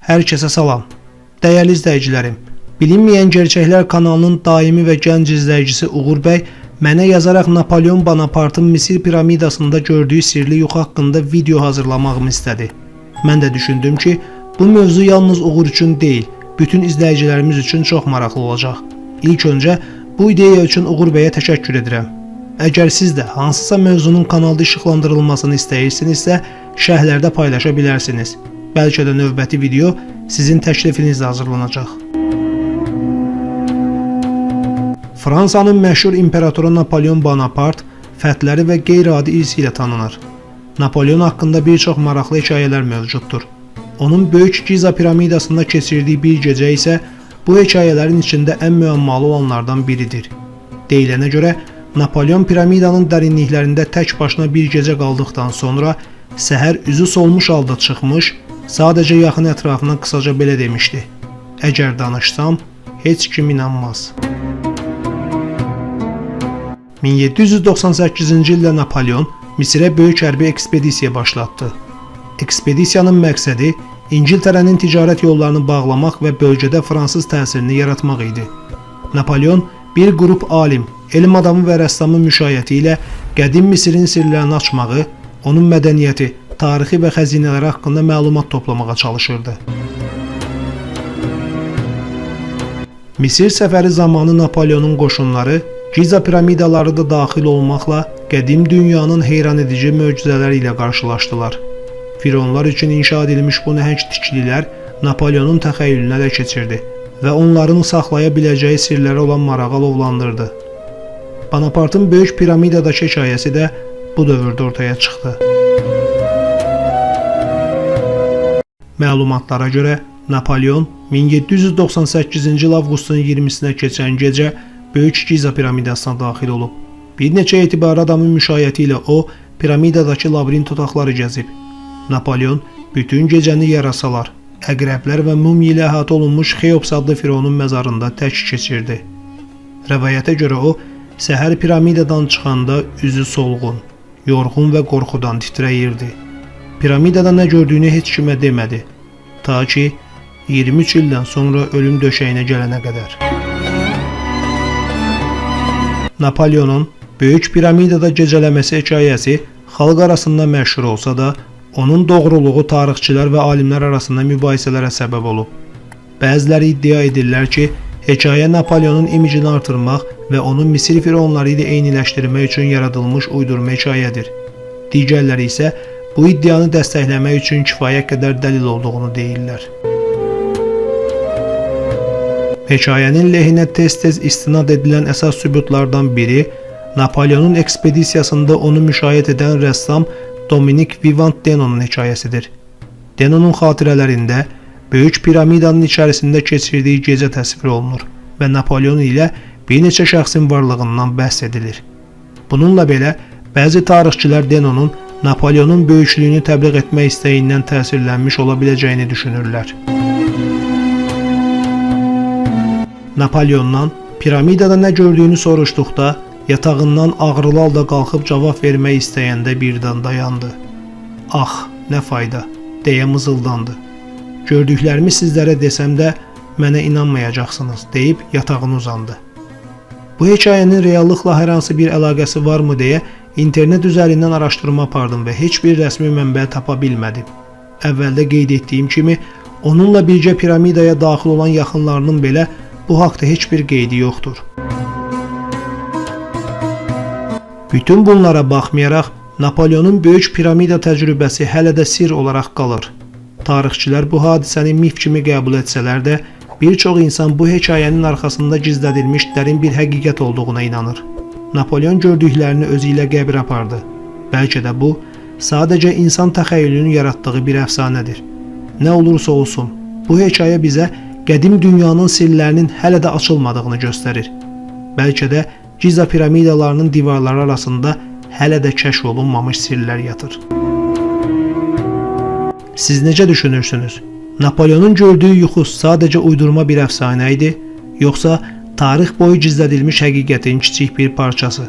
Hər kəsə salam. Dəyərli izləyicilərim, Bilinməyən Gerçəklər kanalının daimi və gənc izləyicisi Uğur bəy mənə yazaraq Napolyon Bonapartın Misir piramidasında gördüyü sirli yuxu haqqında video hazırlamağımı istədi. Mən də düşündüm ki, bu mövzu yalnız Uğur üçün deyil, bütün izləyicilərimiz üçün çox maraqlı olacaq. İlk öncə bu ideya üçün Uğur bəyə təşəkkür edirəm. Əgər siz də hansısa mövzunun kanalda işıqlandırılmasını istəyirsinizsə, şərhlərdə paylaşa bilərsiniz. Bəlkə də növbəti video sizin təklifinizlə hazırlanacaq. Fransanın məşhur imperatoru Napolyon Bonapart fəthləri və qeyri-adi irsi ilə tanınır. Napolyon haqqında bir çox maraqlı hekayələr mövcuddur. Onun Böyük Giza piramidasında keçirdiyi bir gecə isə bu hekayələrin içində ən müəmmalı olanlardan biridir. Deyilənə görə Napolyon piramidanın dərinliklərində tək başına bir gecə qaldıqdan sonra səhər üzü solmuş halda çıxmış, sadəcə yaxın ətrafına qısaca belə demişdi: "Əgər danışsam, heç kim inanmaz." 1798-ci ildə Napolyon Misirə böyük hərbi ekspedisiya başlatdı. Ekspedisiyanın məqsədi İngiltərənin ticarət yollarını bağlamaq və bölgədə fransız təsirini yaratmaq idi. Napolyon bir qrup alim, elm adamı və rəssamın müşayiəti ilə qədim Misirin sirlərini açmağı, onun mədəniyyəti, tarixi və xəzinələri haqqında məlumat toplamağa çalışırdı. Misir səfəri zamanı Napolyonun qoşunları Giza piramidaları da daxil olmaqla qədim dünyanın heyranedici möcüzələri ilə qarşılaşdılar. Fironlar üçün inşa edilmiş bu nəhəng tikililər Napolyonun təxəyyülünə də keçirdi və onların saxlaya biləcəyi sirlərə olan marağı alovlandırdı. Bonapartın Böyük Piramidadakı hekayəsi də bu dövrdə ortaya çıxdı. Məlumatlara görə Napolyon 1798-ci il avqustun 20-sinə keçən gecə Böyük Giza piramidasına daxil olub. Bir neçə etibarlı adamın müşayiəti ilə o piramidadakı labirint otaqları gəzib. Napolyon bütün gecəni yarasalar, əqrəblər və mumya ilə əhatə olunmuş Xeops adlı fironun məzarında tək keçirdi. Rəvayətə görə o səhər piramidadan çıxanda üzü solğun, yorğun və qorxudan titrəyirdi. Piramidada nə gördüyünü heç kimə demədi. Ta ki 23 ildən sonra ölüm döşəyinə gələnə qədər. Napolyonun Böyük Piramidada gecələməsi hekayəsi xalq arasında məşhur olsa da, onun doğruluğu tarixçilər və alimlər arasında mübahisələrə səbəb olub. Bəziləri iddia edirlər ki, hekayə Napolyonun imicini artırmaq və onu Misir fironları ilə eyniləşdirmək üçün yaradılmış uydurma hekayədir. Digərləri isə bu iddianı dəstəkləmək üçün kifayət qədər dəlil olduğunu deyirlər. Hekayənin lehinə tez-tez istinad edilən əsas sübutlardan biri Napolyonun ekspedisiyasında onu müşayiət edən rəssam Dominik Vivant Denonun hekayəsidir. Denonun xatirələrində Böyük Piramidanın içərisində keçirdiyi gecə təsvir olunur və Napolyon ilə bir neçə şəxsin varlığından bəhs edilir. Bununla belə bəzi tarixçilər Denonun Napolyonun böyüklüyünü təbliğ etmək istəyindən təsirlənmiş ola biləcəyini düşünürlər. Napolyondan piramidada nə gördüyünü soruşduqda yatağından ağrılı halda qalxıb cavab vermək istəyəndə birdən dayandı. "Ax, nə fayda," deyə mızıldandı. "Gördüklərimi sizlərə desəm də mənə inanmayacaqsınız," deyib yatağına uzandı. Bu hekayənin reallıqla hər hansı bir əlaqəsi varmı deyə internet üzərindən araşdırma apardım və heç bir rəsmi mənbə tapa bilmədim. Əvvəldə qeyd etdiyim kimi, onunla birgə piramidaya daxil olan yaxınlarının belə bu haqda heç bir qeydi yoxdur. Bütün bunlara baxmayaraq, Napolyonun Böyük Piramida təcrübəsi hələ də sirr olaraq qalır. Tarixçilər bu hadisəni mif kimi qəbul etsələr də, bir çox insan bu hekayənin arxasında gizlədilmiş dərin bir həqiqət olduğuna inanır. Napolyon gördüklərini özü ilə qəbrə apardı. Bəlkə də bu sadəcə insan təxəyyülünün yaratdığı bir əfsanədir. Nə olursa olsun, bu hekayə bizə qədim dünyanın sirlərinin hələ də açılmadığını göstərir. Bəlkə də Giza piramidalarının divarları arasında hələ də kəşf olunmamış sirlər yatır. Siz necə düşünürsünüz? Napolyonun gördüyü yuxu sadəcə uydurma bir əfsanə idi, yoxsa tarix boyu gizlədilmiş həqiqətin kiçik bir parçası?